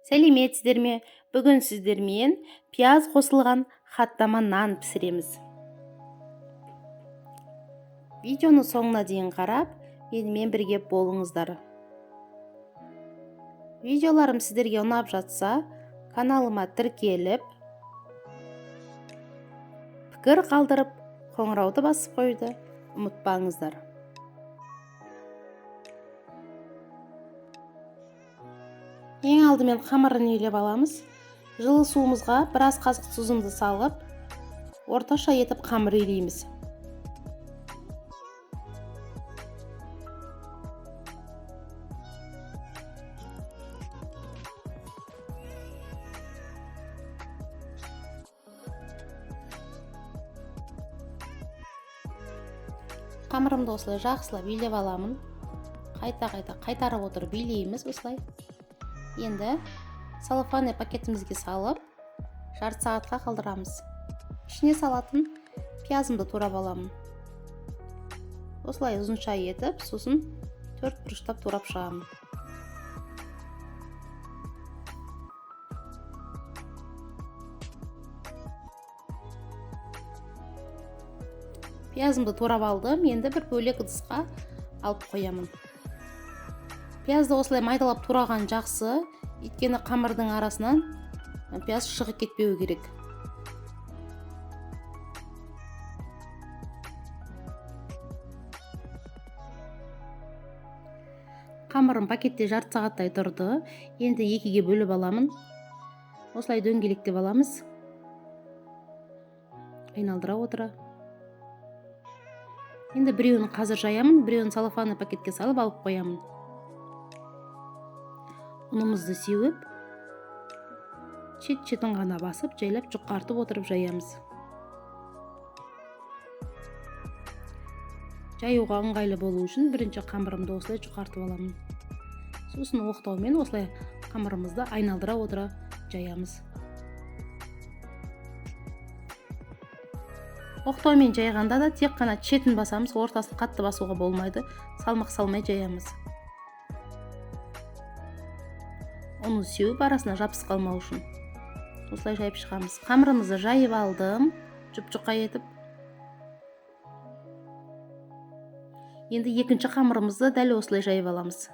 Сәлеметсіздер ме? Бүгін сіздермен пияз қосылған хаттама нан пісіреміз. Видеоны соңына дейін қарап, менімен бірге болыңыздар. Видеоларым сіздерге ұнап жатса, каналыма тіркеліп, пікір қалдырып, қоңырауды басып қоюды ұмытпаңыздар. Ең алдымен қамырын илеп аламыз. Жылы суымызға біраз қасық тұзымды салып, орташа етіп қамыр илейміз. Қамырымды осылай жақсылап илеп аламын. Қайта-қайта қайтарып отырып илейміз осылай. Енді целлофанный пакетімізге салып, жарты сағатқа қалдырамыз. Ішіне салатын пиязымды турап аламын. Осылай ұзынша етіп, сосын төрт бұрыштап турап шығамын. Пиязымды турап алдым, енді бір бөлек ыдысқа алып қоямын. Пиязды осылай майдалап тураған жақсы, өйткені қамырдың арасынан пияз шығып кетпеуі керек. Қамырым пакетте жарты сағаттай тұрды. Енді екіге бөліп аламын. Осылай дөңгелектеп аламыз. Айналдыра отыра. Енді біреуін қазір жаямын, біреуін целлофанный пакетке салып алып қоямын. Ұнымызды сеуіп, шет-шетін ғана басып, жайлап жұқартып отырып жаямыз. Жаюға ыңғайлы болу үшін бірінші қамырымды осылай жұқартып аламын. Сосын оқтаумен осылай қамырымызды айналдыра отыра жаямыз. Оқтаумен жайғанда да тек қана шетін басамыз, ортасын қатты басуға болмайды, салмақ салмай жаямыз. Ұны сеуіп арасына жабысып қалмау үшін осылай жайып шығамыз. Қамырымызды жайып алдым, жұп-жұқа етіп. Енді екінші қамырымызды дәл осылай жайып аламыз.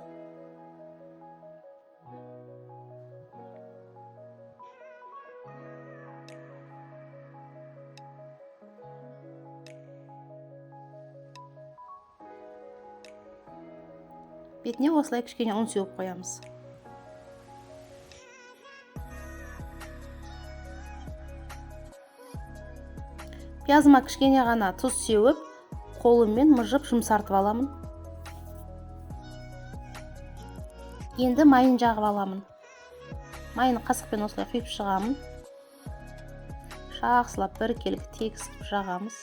Бетіне осылай кішкене ұн сеуіп қоямыз. Пиязыма кішкене ғана тұз сеуіп, қолыммен мыжып жұмсартып аламын. Енді майын жағып аламын. Майын қасықпен осылай құйып шығамын. Жақсылап біркелкі тегіс қылып жағамыз.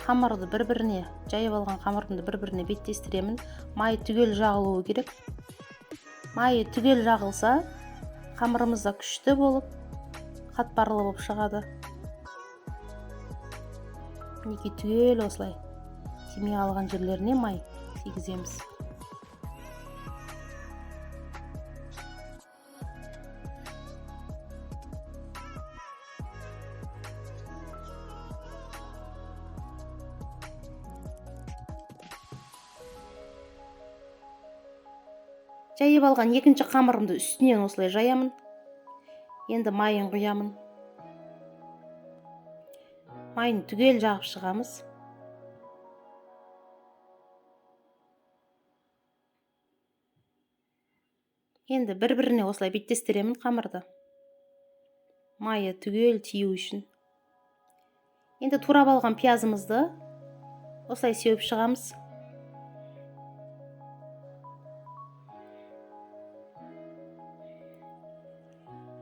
Қамырды бір-біріне, жайып алған қамырымды бір-біріне беттестіремін. Май түгел жағылуы керек. Майы түгел жағылса, қамырымыз да күшті болып, қатпарлы болып шығады. Мінекей түгел осылай тимей қалған жерлеріне май тигіземіз. Жайып алған екінші қамырымды үстінен осылай жаямын. Енді майын құямын. Майын түгел жағып шығамыз. Енді бір-біріне осылай беттестіремін қамырды. Майы түгел тию үшін. Енді турап алған пиязымызды осылай сеуіп шығамыз.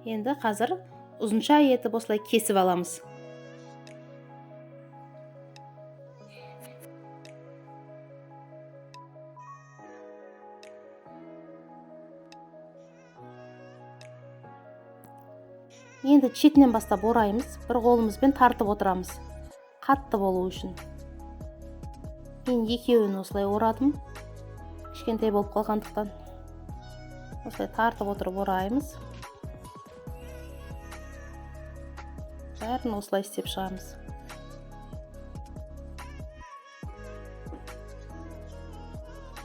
Енді қазір ұзынша етіп осылай кесіп аламыз. Енді шетінен бастап ораймыз, бір қолымызбен тартып отырамыз, қатты болу үшін. Мен екеуін осылай орадым, кішкентай болып қалғандықтан. Осылай тартып отырып ораймыз. Бәрін осылай істеп шығамыз.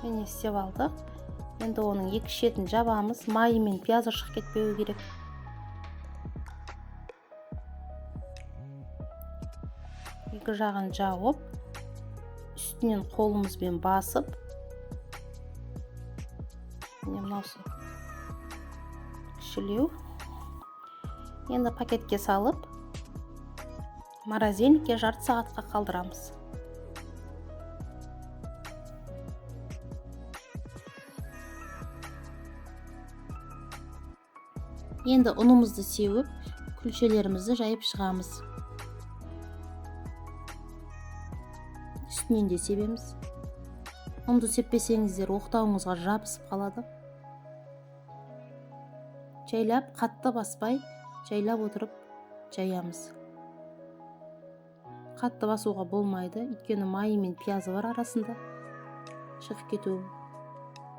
Міне, істеп алдық. Енді оның екі шетін жабамыз. Майы мен пиязы шығып кетпеуі керек. Екі жағын жауып, үстінен қолымызбен басып, міне мынаусы кішілеу. Енді пакетке салып, морозильникке жарты сағатқа қалдырамыз. Енді ұнымызды сеуіп, күлшелерімізді жайып шығамыз. Үстінен де себеміз. Ұнды сеппесеңіздер, оқтауыңызға жабысып қалады. Жайлап, қатты баспай, жайлап отырып жаямыз. Қатты басуға болмайды, өйткені майы мен пиязы бар арасында, шығып кетуі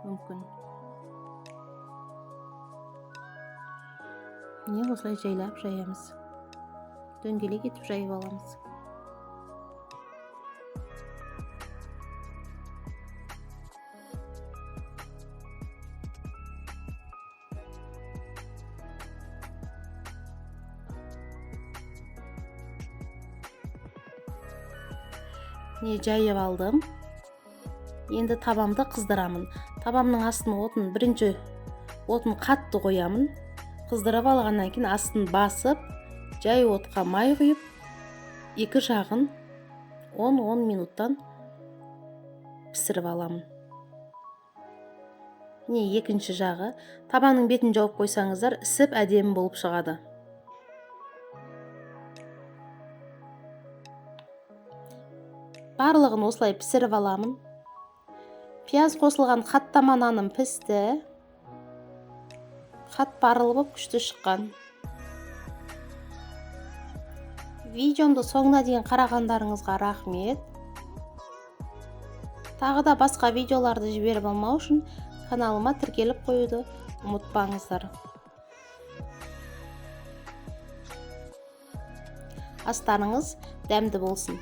мүмкін. Міне, осылай жайлап жаямыз. Дөңгелек етіп жайып аламыз. Міне, жайып алдым. Енді табамды қыздырамын. Табамның астын отын, бірінші отын қатты қоямын. Қыздырып алғаннан кейін астын басып, жай отқа май құйып, екі жағын 10-10 минуттан пісіріп аламын. Міне, екінші жағы. Табаның бетін жауып қойсаңыздар, ісіп әдемі болып шығады. Барлығын осылай пісіріп аламын. Пияз қосылған қаттама наным пісті. Қатпарлы болып күшті шыққан. Видеомды соңына дейін қарағандарыңызға рахмет. Тағы да басқа видеоларды жіберіп алмау үшін каналыма тіркеліп қоюды ұмытпаңыздар. Астарыңыз дәмді болсын.